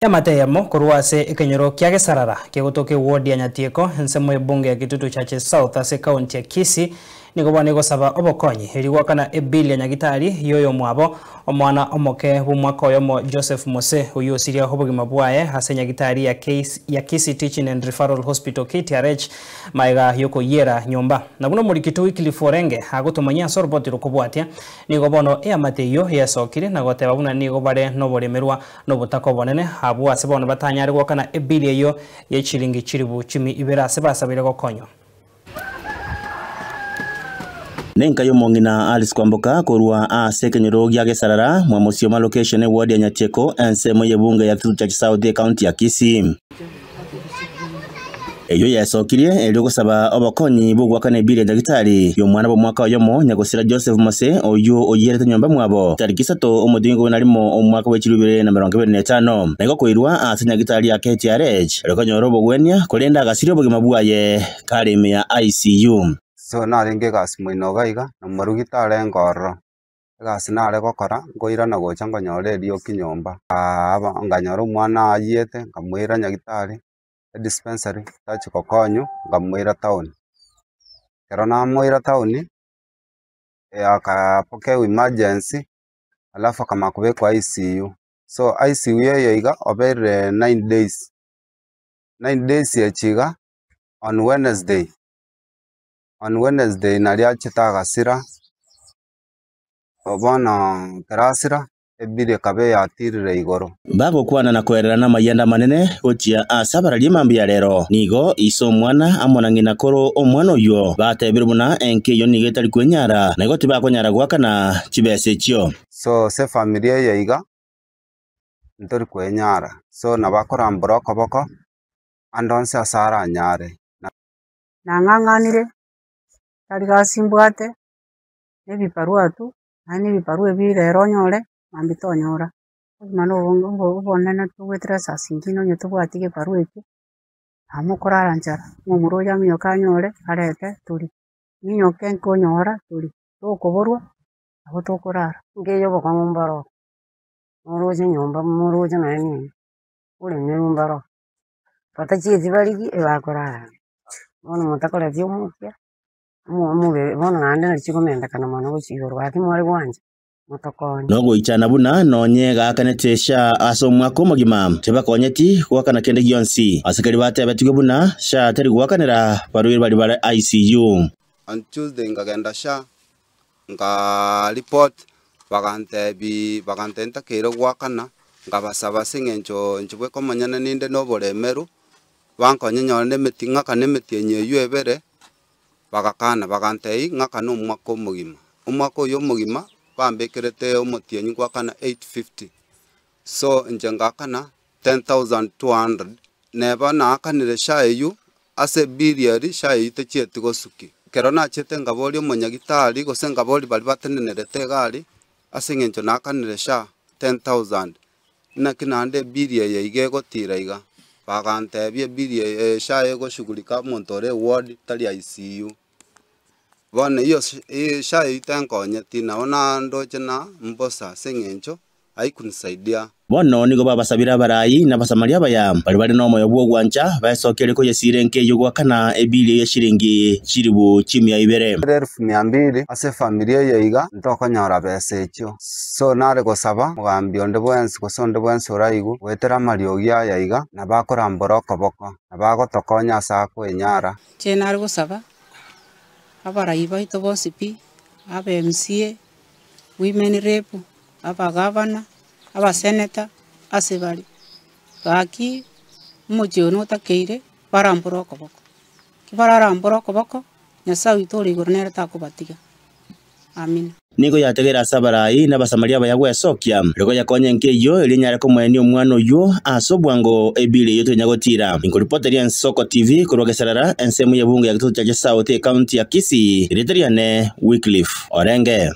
Eamate eyemo korwa ase ekenyoro kia Gesarara kegotoka eward ya Nyatieko ensemo y'ebunge ya Kitutu Churches South ase ekaunti ya Kisii nigo bono egosaba obokonyi erio goakana ebill ya nyagitari y'oyomwabo omwana omoke bw'omwaka oyomo Joseph Mose oyio osiria obogima bwaye ase nyagitari ya ya Kisii Teaching and Referral Hospital KTRH Magega y'okoyiera nyomba. Na buna omorikito Wycliffe orenge agotomanyia ase oroboti rokobwatia, nigo bono eamate eyio yesokire na goteba buna nigo bare noboremerwa na obotaka obonene, abwo ase bono batanyare goakana ebili eyio ye chilingi chilifu chimi ibere ase basabeire gokonywa. Nenka y'omong'ina Alice Kwamboka korwa ase ekenyoro gia Gesarara, Mwamosioma Location, eward ya Nyatieko, ensemo y'ebunge ya Kitutu Church South, ecounty ya Kisii. Eyio yasokirie erio gosaba obokonyi bw'ogoakana ebiri ya nyagitari y'omwana bw'omwaka oyomo, nyagosira Joseph Mose, oyio oyierete nyomba mwabo tariki isato omotienyi ikomi na rimo omwaka bwe chilifu ibere na emerongo ebere na etano, na igo koirwa ase nyagitari ya KTRH erio konyora obogwenia, korende agasiria obogima bwaye kare ime ya ICU. So narenge egasi moino iga iga, na morugi tarenge ororo. Egasi nare gokora, nkoirana gocha nkonyora erioki nyomba, aba nkanyora omwana ayiete, nkamoira nyagitari, edispensary, tachi gokonywa, nkamoira town. Ekero namoira town, akapokewa emergency, alafu akamanya kobekwa ICU. So ICU eye iga, obeire 9 days, 9 days echi iga, on Wednesday, on Wednesday naria achete agasira. Bono ekero asira, ebiri ekaba eyatirire igoro. Bagokwana na koererana amayanda amanene gochia ase abararia mambia ya rero. Nigo ise omwana amo na ng'ina koro omwana oyio batebire buna enka eyio nigo etari kwenyara na igo tibakonyara goakana chibesa echio. So ase efamiri eye iga, ntori kwenyara, so nabo akorambora okoboko, ande onsi ase aranyare. Nang'ang'anire, tari gasi mbwate, na ebibarua tu, naende ebibarua ebi rero onyore, mambia tonyora. Obogima na obonge obonene togoetera saa zingine onye tobwati egebarua ekio, nabo mokorara nchara, omomura oyo aminyoke anyore, arete torie, minyoke nkonyora torie, tokoborwa, nabo tokorara. Nkeyo obokong'u mboro, moroche nyomba moroche nonya nini, oremerwe mboro, batachieti barigi ebakorara, bono motakoreti omokia, omobere bono naende nari chikomendekana mono gochia igoro gaki mware gwancha, motokonye. Nogoichana buna nonye gaakanete SHA ase omwaka omogima tibakonyeti goakana kende gionsi ase keri batebetigwe buna SHA teri goakanera barwaire bari bare ICU. On Tuesday nkagenda SHA, nka report, bagantebi bagantebi ntakeire goakana, nkabasaba ase eng'encho inche bweka omonyene ninde na oboremeru, bankonye nyore na emeti ng'akane emetienyi eywo ebere, bagakana bagantebi ng'akane omwaka omogima. Omwaka oyo omogima, bambekerete omotienyi ngoakana 850, so inche ngakana 10,200, neba naakanire SHA eywo, ase ebiri eri SHA eywo techieti gosuki. Ekero nachete nkaboria omonyagitari gose nkaboria baria batenenerete egari, ase eng'encho naakanire SHA 10,000, naki naende ebiri eye iga egotira iga, bagantebia ebiri eye SHA egoshughulika omonto ore eward tari ICU. Bono iyo SHA eywo tenkonyeti nabo nandoche na mbosa ase eng'encho haikunisaidia. Bono nigo babasabire abarai na abasamaria abaya bari bare nomoyo bwa ogwancha baesokeire koyesira enka eywo goakana ebili ya shilingi chilifu chimia ibere. 200,000 ase efamiri eye iga ntokonyora besa echio. So nare gosaba omogambi onde bwensi gose onde bwensi oraigwe goetera amariogi aya iga, nabo akorambora okoboko, nabo agotokonya ase akwenyara. Inche nare gosaba, abarai baito bonsi pi, aba MCA, women rep, abagavana, abaseneta, ase bare, gaki omochie oyo notakeire barambore okoboko, ki bararambore okoboko, Nyasaye oito ore igoro nere takobatiga. Amina. Nigo yategera ase abarai na abasamaria abaya gwesokia rigo yakonya enka eyio eria enyare komoenia omwana oyio ase obwango ebili eyio tonya gotira. Inkoripoteria Ensoko TV korwa Gesarara ensemo y'ebunge ya Kitutu Chache South ecounty ya Kisii, erieta riane Wycliffe Orenge.